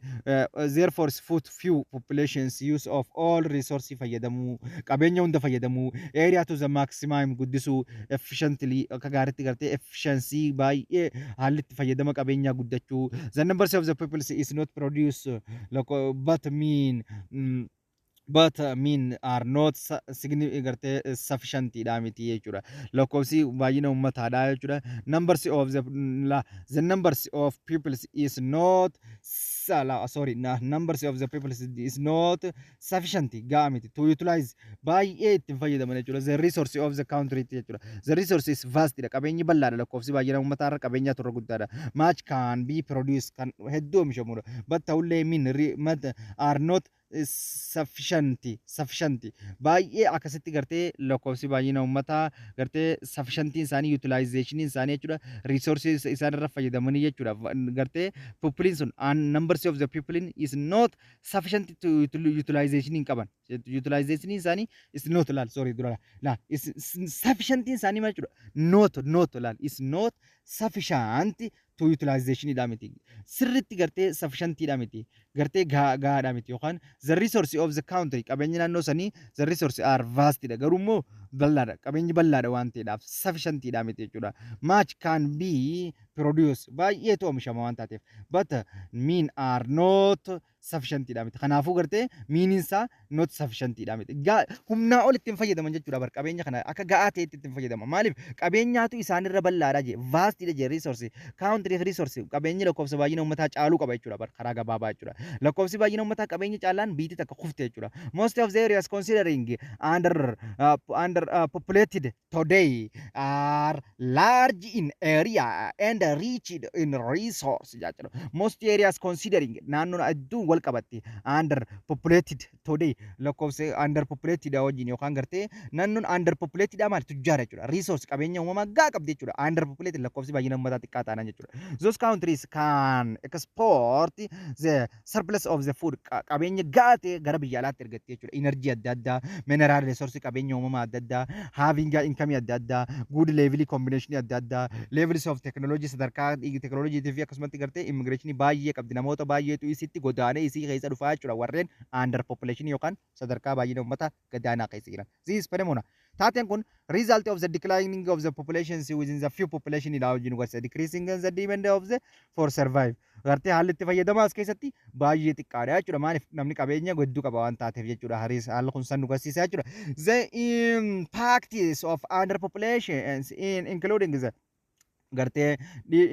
therefore food few populations use of all resource fayyadamuu, qabeenya hunda fayyadamuu, area to the maximum guddisuu, efficiently akka gaariitti gartee efficiency baay'ee haalli itti fayyadama qabeenyaa guddachuu. The numbers of the people is not produced but mean but mean are not gartee sufficient dha miti jechuudha. Lakkoofsi baay'ina uummataadha jechuudha. Numbers of the la, the numbers of people is not sorry, numbers of the people is not sufficient, ga'a miti, to utilize, baay'ee ittiin fayyadaman jechuudha. The resource of the country jechuudha. The resource is vast dha. Qabeenyi bal'aadha. Lakkoofsi baay'ina uummataa irra qabeenya turre guddaadha. Much can be produced, kan hedduu oomishamudha. But ta'ullee mean are not sufficient baay'ee akkasitti gartee lakkoofsi baay'ina uummataa gartee sufficientiin isaanii, utilizationiin isaanii jechuudha, resources isaan irra fayyadamanii jechuudha. Gartee population sun and numbers of the people is not sufficient to utilization hin qaban. Utilization isaanii is not, laal, sorry, dura la is sufficientiin isaanii maal jechuudha? Not laal is not sufficient to utilization dha miti, sirritti gartee sufficient dha miti, gartee gahaadha miti. Yookaan the resource of the country, qabeenya naannoo sanii, the resource are vast dha, garuu immoo bal'aadha, qabeenyi bal'aadha waan ta'eedhaaf sufficient dha miti jechuudha. Much can be produced, baay'eetu oomishama waan taateef, but mean are not sufficient dha miti. Kanaafuu gartee meaniin isaa not sufficient dha miti, humnaa ol ittiin fayyadaman jechuudha. Bar qabeenya kana akka ga'aa ta'etti ittiin fayyadama. Maaliif? Qabeenyaatu isaanirra bal'aadha jee, vast dha jee. Resource country resource, qabeenyi lakkoofsa baay'ina uummataa caaluu qaba jechuudha. Bar karaa gabaabaa jechuudha, lakkoofsi baay'ina uummataa qabeenya caalaan biyyi takka kufte jechuudha. Most of the areas considering under populated today are large in area and rich in resource jechuudha. Most areas considering, naannoon hedduun wal qabatti, under populated today, lakkoofsa under populated wajjin yookaan gartee naannoon under populated maal tujjaara jechuudha. Resource, qabeenya uumamaa gaa qabdi jechuudha. Under populated, lakkoofsi baay'ina uummataa xiqqaa taanaan jechuudha. Those countries can export the surplus of the food, qabeenya gaa ta'e gara biyya alaatti ergatti jechuudha. Energy adda addaa, mineral resource, qabeenya uumamaa adda addaa, having income adda addaa, good level combination adda addaa, levels of technology, sadarkaa technology fi akkasumatti gartee immigration baay'ee qabdi. Namoota baay'eetu isitti godaanee isii keessa dhufaa jechuudha. Warreen under population yookaan sadarkaa baay'ina uummata gadaanaa keessa jiran. This phenomena, taateen kun, result of the declining of the population within the few population dha wajjin garsiisa. Decreasing the demand of the for survive. Gartee haalli itti fayyadamaa as keessatti baay'ee xiqqaadha jechuudha. Maaliif? Namni qabeenya hedduu qaba waan taateef jechuudha. Hariis haalli kun san nu garsiisa jechuudha. The impact of underpopulation in including the gartee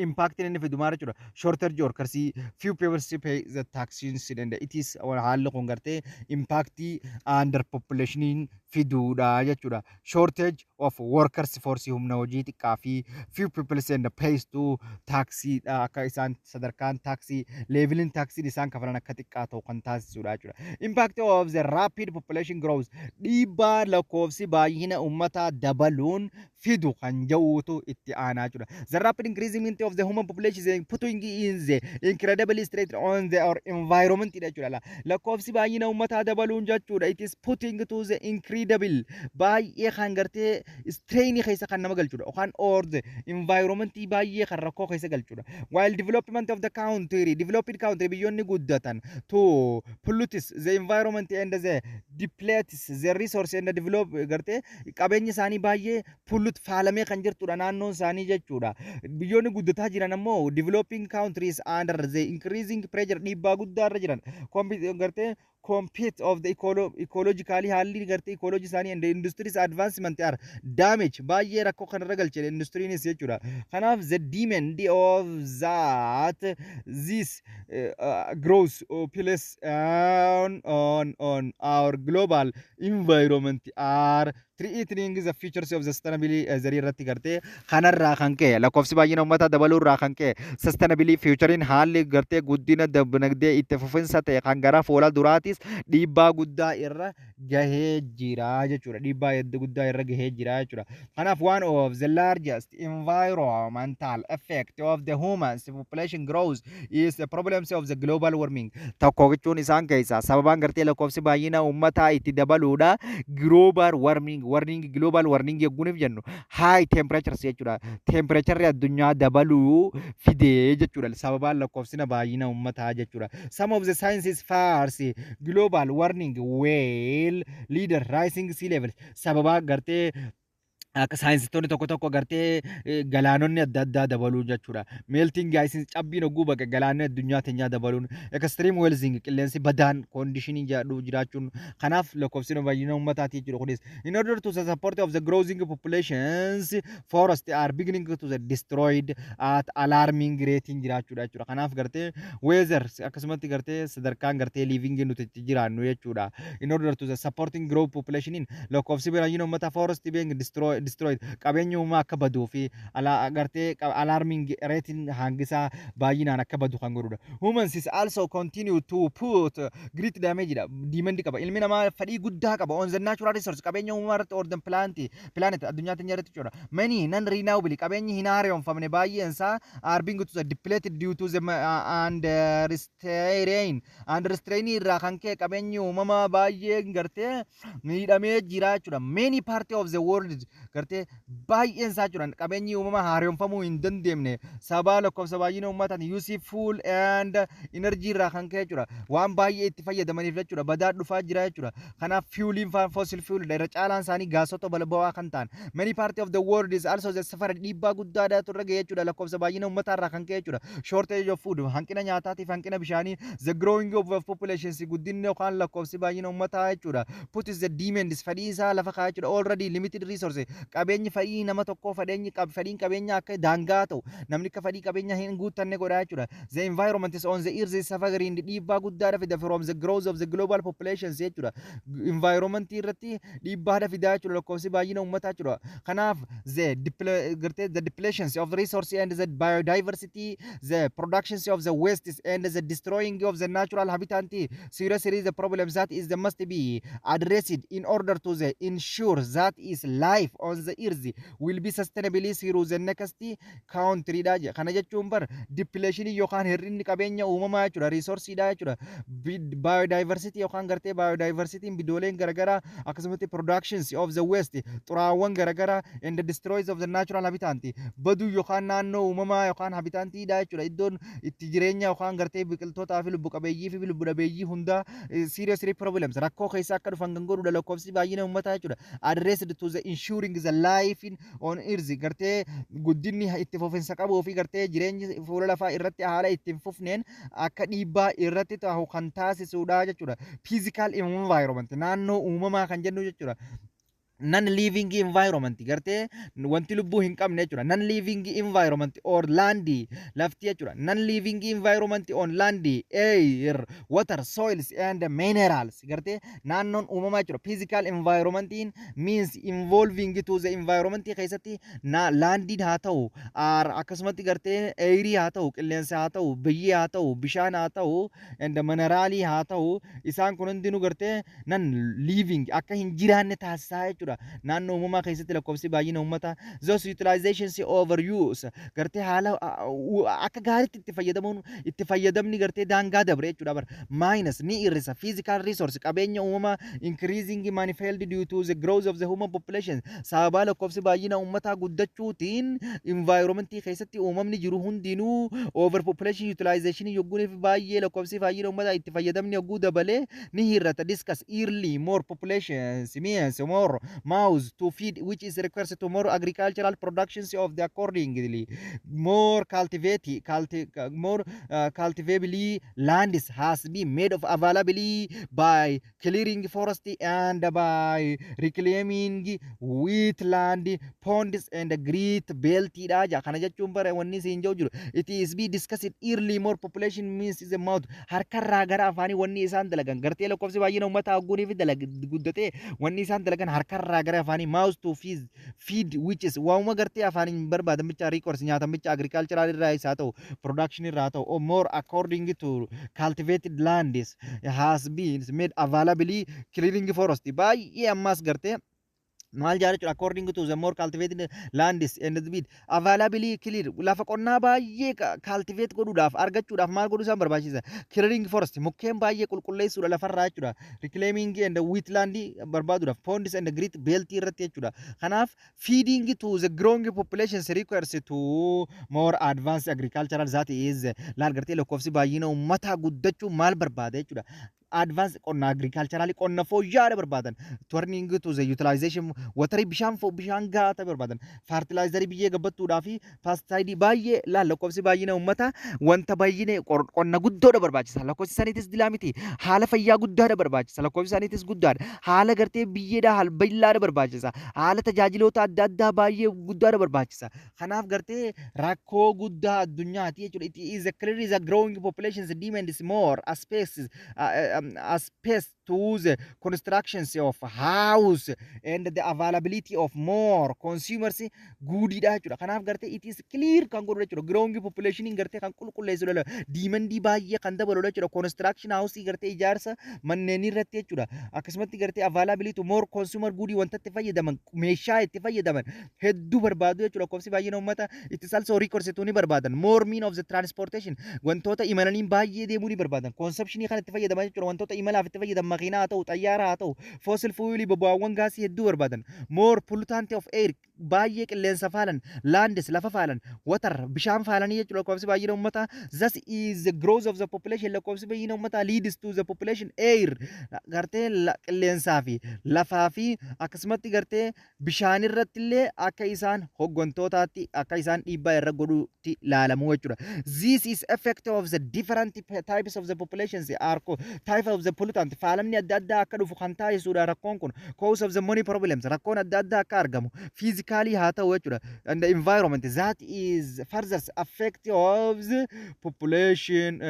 impact inni fidu maal jechuudha? Shorter workers, few people pay the taxes and it is. Haalli kun gartee impact under population fiduudha jechuudha. Shortage of workers force, humna hojii xiqqaa fi few people and pays to taxiidha, akka isaan sadarkaan taxii leveliin taxiin isaan kafalan akka xiqqaa ta'u kan taasisudha jechuudha. Impact of the rapid population growth, dhiibbaa lakkoofsi baay'ina uummataa dabaluun fidu kan jedhutu itti aanaa jechuudha. The rapid increasement of the human population is putting in the incredibly strain on the our environment jechuudha. Lakkoofsi baay'ina uummataa dabaluun jechuudha. It is putting to the incredible, baay'ee kan gartee strain keessa kan nama galchudha. Yookaan or the environment baay'ee kan rakkoo keessa galchudha. While development of the country, developed country, biyyoonni guddatan to pollutes the environment and the depletes the resource and develop gartee qabeenya isaanii baay'ee pollute faalamee kan jirtudha naannoon isaanii jechuudha. Biyyoonni guddataa jiran ammoo developing countries under the increasing pressure, dhiibbaa guddaa irra jiran gartee compete of the ecologically, haalli gartee ecology isaanii and the industries advancement are damage, baay'ee rakkoo kanarra galche industriinis jechuudha. Kanaaf the demand of that this growth place on our global environment are threatening the futures of the sustainability zarii irratti gartee kanarraa kan ka'e, lakkoofsi baay'ina uummataa dabaluu irraa kan ka'e, sustainability futurein haalli gartee guddina dinagdee itti fufinsa ta'e kan gara fuula duraatis dhiibbaa guddaa irra gahee jira jechuudha. Dhiibbaa guddaa irra gahee jira jechuudha. Kanaaf one of the largest environmental effect of the humans population growth is the problems of the global warming. Tokko jechuun isaan keessaa sababaan gartee lakkoofsi baay'ina uummataa itti dabaluudha. Global warming, warning, global warming yegguuniif jennu high temperatures jechuudha. Temperature addunyaa dabaluu fidee jechuudha. Sababaan lakkoofsina baay'ina uummataa jechuudha. Some of the sciences fars global warming will leader rising sea levels. Sababaa gartee akka saayinsistoonni tokko tokko gartee galaanonni adda addaa dabaluu jechuudha. Melting ice, cabbiin hogguu baqa galaanonni addunyaa teenyaa dabaluun, extreme weather, qilleensi badaan conditionii jedhu jiraachuun, kanaaf lakkoofsi baay'ina uummataati jechuudha kunis. In order to the support of the growing populations, forest are beginning to the destroyed at alarming rate jiraachuudha jechuudha. Kanaaf gartee weather akkasumatti gartee sadarkaan gartee living nuti itti jiraannu jechuudha. In order to the supporting growth population, lakkoofsi baay'ina uummataa, forest being destroyed, qabeenya uumamaa akka baduu fi gartee alarming rating hangisaa baay'inaan akka badu kan godhudha. Humans is also continue to put great damage dha. Demand qaba. Ilmi namaa fedhii guddaa qaba on the natural resource, qabeenya uumamaa irratti, or the planet, addunyaa teenya irratti jechuudha. Many non renewable, qabeenyi hin haaromfamne baay'een isaa, are being to the depleted due to the and restrain and restrain irraa kan ka'e qabeenyi uumamaa baay'ee gartee miidhamee jira jechuudha. Many part of the world gartee baay'een isaa jiran qabeenyi uumamaa haaromfamuu hin dandeenye sababa lakkoofsa baay'ina uummataan use fuel and energy irraa kan ka'e jechuudha. Waan baay'ee itti fayyadamaniif jechuudha. Badaa dhufaa jira jechuudha. Kanaaf fueliin fossil fuel irra caalaan isaanii gaasota balbawaa kan ta'an. Many part of the world is also the safara dhiibbaa guddaadhaatu irra ga'e jechuudha. Lakkoofsa baay'ina uummataa irraa kan ka'e jechuudha. Shortage of food, hanqina nyaataatiif hanqina bishaanii, the growing of populations, guddinni yookaan lakkoofsi baay'ina uummataa jechuudha. Put is the demand, fedhii isaa lafa kaa'aa jechuudha. Already limited resource, qabeenyi fedhii nama tokkoo fedhiin qabeenya akka daangaa ta'u, namni akka fedhii qabeenya hin guuttanne godhaa jechuudha. The environment is on the earth is suffering, dhiibbaa guddaadha fida from the growth of the global populations jechuudha. Environment irratti dhiibbaadha fidaa jechuudha lakkoofsi baay'ina uummataa jechuudha. Kanaaf the gartee the depletions of the resource and the biodiversity, the productions of the waste and the destroying of the natural habitat seriously the problem that is the must be addressed in order to the ensure that is life on the earth will be sustainably through the next country dha jedha. Kana jechuun bar depletion yookaan hir'inni qabeenya uumamaa jechuudha, resource dha jechuudha. Biodiversity yookaan gartee biodiversity bidooleen garagaraa, akkasumatti productions of the waste, xuraawwan garagaraa, and the destroys of the natural habitat, baduu yookaan naannoo uumamaa yookaan habitantidha jechuudha. Iddoon itti jireenya yookaan gartee biqiltootaa fi lubbu qabeeyyii fi lubbu dhabeeyyii hundaa seriously problems, rakkoo keessa akka dhufan kan godhudha lakkoofsi baay'ina uummataa jechuudha. Addressed to the ensuring the life in on earth, gartee guddinni itti fufinsa qabuu fi gartee jireenyi fuula lafaa irratti haala itti hin fufneen akka dhiibbaa irratti ta'u kan taasisudha jechuudha. Physical environment, naannoo uumamaa kan jennu jechuudha. Non living environment, gartee wanti lubbuu hin qabne jechuudha. Non living environment or land, lafti jechuudha. Non living environment on land, air, water, soils and minerals, gartee naannoon uumamaa jechuudha. Physical environmentiin means involving to the environment keessatti na landiin haa ta'u, akkasumatti gartee airii haa ta'u, qilleensa haa ta'u, biyyee haa ta'u, bishaan haa ta'u, and mineraalii haa ta'u, isaan kun hundinuu gartee non living akka hin jiraanne taasisaa jechuudha. Naannoo uumamaa keessatti lakkoofsi baay'ina uummataa, those utilizations, overuse, gartee haala akka gaariitti itti fayyadamuun, itti fayyadamni gartee daangaa dabre jechuudha. Bar minus ni hir'isa physical resource, qabeenya uumamaa, increasing manifold due to the growth of the human population. Sababaa lakkoofsi baay'ina uummataa guddachuutiin environmentii keessatti uumamni jiru hundinuu overpopulation utilization yogguun baay'ee lakkoofsi baay'ina uummataa itti fayyadamni yogguu dabalee ni hir'ata. Discuss early, more populations means more mouths to feed, which is requires to more agricultural productions of the accordingly more more cultivably lands has been made of available by clearing forest and by reclaiming wetland, ponds and green belt dha ja. Kana jechuun bara wanni siin jiru jiru, it is be discussed early, more population means is a mouth, harkarraa gara afaanii wanni isaan dalagan, gartee lakkoofsi baay'ina uummataa hogguunii fi dalag guddatee wanni isaan dalagan harkarraa gara afaanii, mouth to feed, which is waanuma gartee afaaniin barbaadan bicha, resource nyaatan bicha, agricultural irraa isaa ta'u, production irraa ta'u, or more according to cultivated lands has been made available clearing forest baay'ee. Ammas gartee maal jaa jechuudha? According to the more cultivated lands and the bid available clear, lafa qonnaa baay'ee cultivate godhuudhaaf, argachuudhaaf maal godhuu isaan barbaachisa? Clearing forest, mukkeen baay'ee qulqulleessuudha lafarraa jechuudha. Reclaiming and wetland barbaaduudhaaf, ponds and green belt irratti jechuudha. Kanaaf feeding to the growing populations requires to more advanced agricultural, that is, laal gartee lakkoofsi baay'ina uummataa guddachuu maal barbaada jechuudha? Advance qonna agricultural, qonna fooyya'aadha barbaadan. Turning to the utilization waterii, bishaan bishaan gahaa ta'e barbaadan, fertilizerii biyyee gabbattuudhaa fi pesticideii baay'ee. Laal, lakkoofsi baay'ina uummataa wanta baay'ine qonna guddoodha barbaachisa. Lakkoofsi isaaniitis dilaa miti. Haala fayyaa guddaadha barbaachisa. Lakkoofsi isaaniitis guddaadha. Haala gartee biyyeedha haala bal'aadha barbaachisa. Haala tajaajiloota adda addaa baay'ee guddaadha barbaachisa. Kanaaf gartee rakkoo guddaa addunyaati jechuudha. It is a clearly the growing population demands more space to the constructions of house and the availability of more consumers goodiidha jechuudha. Kanaaf gartee it is clear kan godhu jechuudha. Growing population gartee kan qulqulleessu, demandii baay'ee kan dabalu jechuudha. Construction house, gartee ijaarsa manneen irratti jechuudha. Akkasumatti gartee availability more consumer goodii, wanta itti fayyadaman, meeshaa itti fayyadaman hedduu barbaadu jechuudha. Lakkoofsi baay'ina uummata it is also resource ni barbaadan. More mean of the transportation, wantoota imalaniin baay'ee deemuu ni barbaadan. Consumption kan itti fayyadaman jechuudha. Wantoota imalaaf itti fayyadaman, makiinaa haa ta'u, xayyaara haa ta'u, fossil fuel, boba'aawwan gaasii hedduu barbaadan. More pollutant of air, baay'ee qilleensa faalan, lands, lafa faalan, water, bishaan faalanii jechuudha. Lakkoofsi baay'ina uummataa, thus is the growth of the population, lakkoofsi baay'ina uummataa leads to the population, air, gartee qilleensaa fi lafaa fi akkasumatti gartee bishaan irratti illee akka isaan hoggantootaatti akka isaan dhiibbaa irra godhutti ilaalamu jechuudha. This is effect of the different types of the populations are type of the pollutant, faalamni adda addaa akka dhufu kan taasisudha rakkoon kun. Cause of the many problems, rakkoon adda addaa akka argamu physically haa ta'u jechuudha. And the environment that is further effect of the population,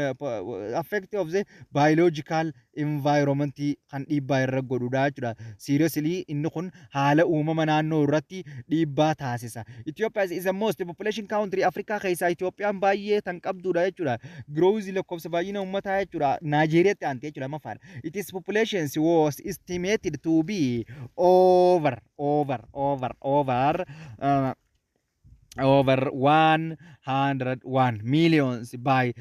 effect of the biological environment kan dhiibbaa irra godhudha jechuudha. Seriously, inni kun haala uumama naannoo irratti dhiibbaa taasisa. Ethiopia is the most population country Afrikaa keessaa Itoophiyaan baay'ee tan qabdudha jechuudha. Growth lakkoofsa baay'ina uummataa jechuudha. Naajeeriyaatti aantee jechuudha lamaffaadha. Its population was estimated to be over 101 millions by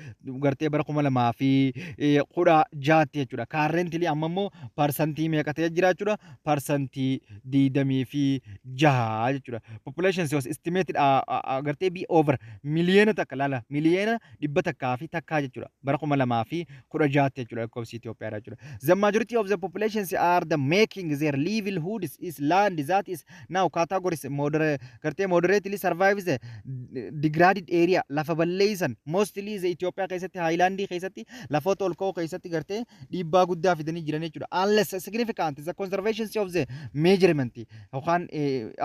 gartee bara 2016tti jechuudha. Currently amma immoo parsantii meeqa ta'ee jira jechuudha? 26% jechuudha. Population was estimated gartee be over 1,000,000 laala, 101,000,000 jechuudha. Bara 2016tti jechuudha lakkoofsi Itoophiyaadha jechuudha. The majority of the populations are the making their livelihoods is land that is now categories moderate, gartee moderately survives. the degraded area, lafa balleessan, mostly the Itoophiyaa keessatti, highlandii keessatti, lafoota ol ka'oo keessatti gartee dhiibbaa guddaa fidanii jiran jechuudha. Unless significant the conservation of the measurement yookaan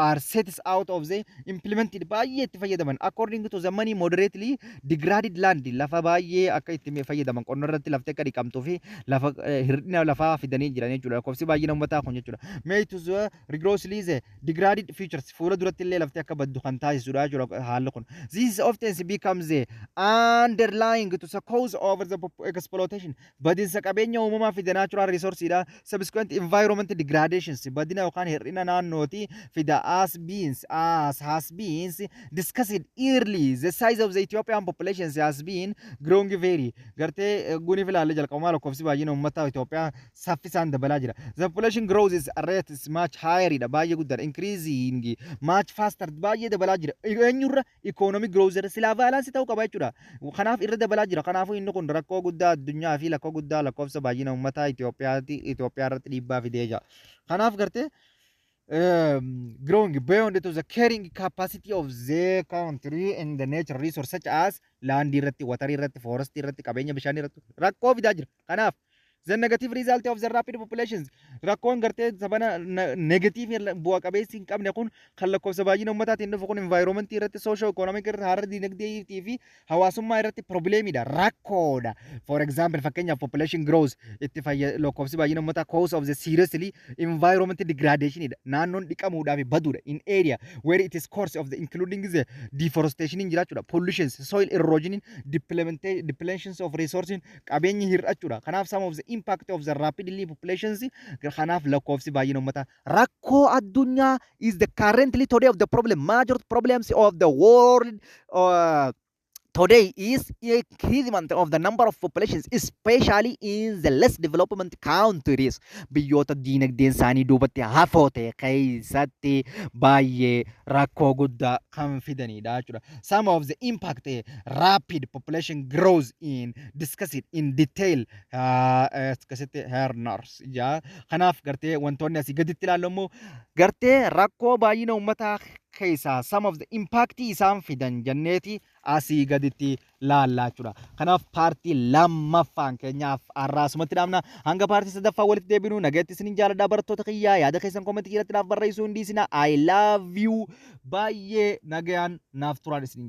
are set out of the implemented, baay'ee itti fayyadaman, according to the many moderately degraded land, lafa baay'ee akka itti fayyadaman, qonna irratti lafti akka dhiqamtuu fi lafa hir'ina lafaa fidanii jiran jechuudha. Lakkoofsi baay'ina uummataa kun jechuudha. May to the rigorously the degraded features, fuula duratti illee lafti akka baddu kan taasisudha jechuudha haalli kun. This often becomes the underlying to the cause of the exploitation, badinsa qabeenya uumamaa fi the natural resource dha. Subsequent environment degradations, badina yookaan hir'ina naannooti fida. As has been discussed early, the size of the Ethiopian population has been growing very gartee guniif ilaalle jalqabumaa lakkoofsi baay'ina uummata Itoophiyaa saffisaan dabalaa jira. The population growth is rate is much higher dha, baay'ee guddaadha, increasing much faster, baay'ee dabalaa jira. Eenyurra? Economic growth irra silaa balance ta'uu qaba jechuudha. Kanaaf irra dabalaa jira. Kanaafuu inni kun rakkoo guddaa addunyaa fi rakkoo guddaa lakkoofsa baay'ina uummataa Itoophiyaatti Itoophiyaa irratti dhiibbaa fidee jira. Kanaaf gartee growing beyond to the carrying capacity of the country and the natural resource such as land irratti, water irratti, forest irratti, qabeenya bishaanii irratti rakkoo fidaa jira. Kanaaf the negative result of the rapid populations, rakkoon gartee sabana negative bu'a qabeessi hin qabne kun kan lakkoofsa baay'ina uummataatiin dhufu kun environment irratti, socio economic irratti, haala dinagdee fi hawaasummaa irratti problemiidha, rakkoodha. For example, fakkeenyaaf, population growth itti fayya lakkoofsi baay'ina uummataa cause of the seriously environment degradation dha, naannoon dhiqamuudhaa fi baduudha, in area where it is course of the including the deforestation jiraachuudha, pollutions, soil erosion, depletions of resources, qabeenyi hir'achuudha. Kanaaf some of the impact of the rapidly populations, kanaaf lakkoofsi baay'ina uummataa rakkoo addunyaa is the currently today of the problem, major problems of the world today is increasement of the number of populations, especially in the less development countries. Biyyoota diinagdeen isaanii duubatti hafoo ta'e keessatti baay'ee rakkoo guddaa kan fidanidha jechuudha. Some of the impact rapid population growth in discussed in detail akkasitti hernars jaa. Kanaaf gartee wantoonni asii gaditti ilaallu immoo gartee rakkoo baay'ina uummataa keessaa some of the impact isaan fidan jenneeti asii gaditti laallaa jechuudha. Kanaaf partii lammaffaan keenyaaf har'aasumatti dhaabna. Hanga partii sadaffaa walitti deebinu nagaatti isinin jaaladhaa, barattoota kiyyaa. Yaada keessan commentii irratti naaf barreessuu hin dhiisina. I love you. Baay'ee nagayaan naaf turaan isinin.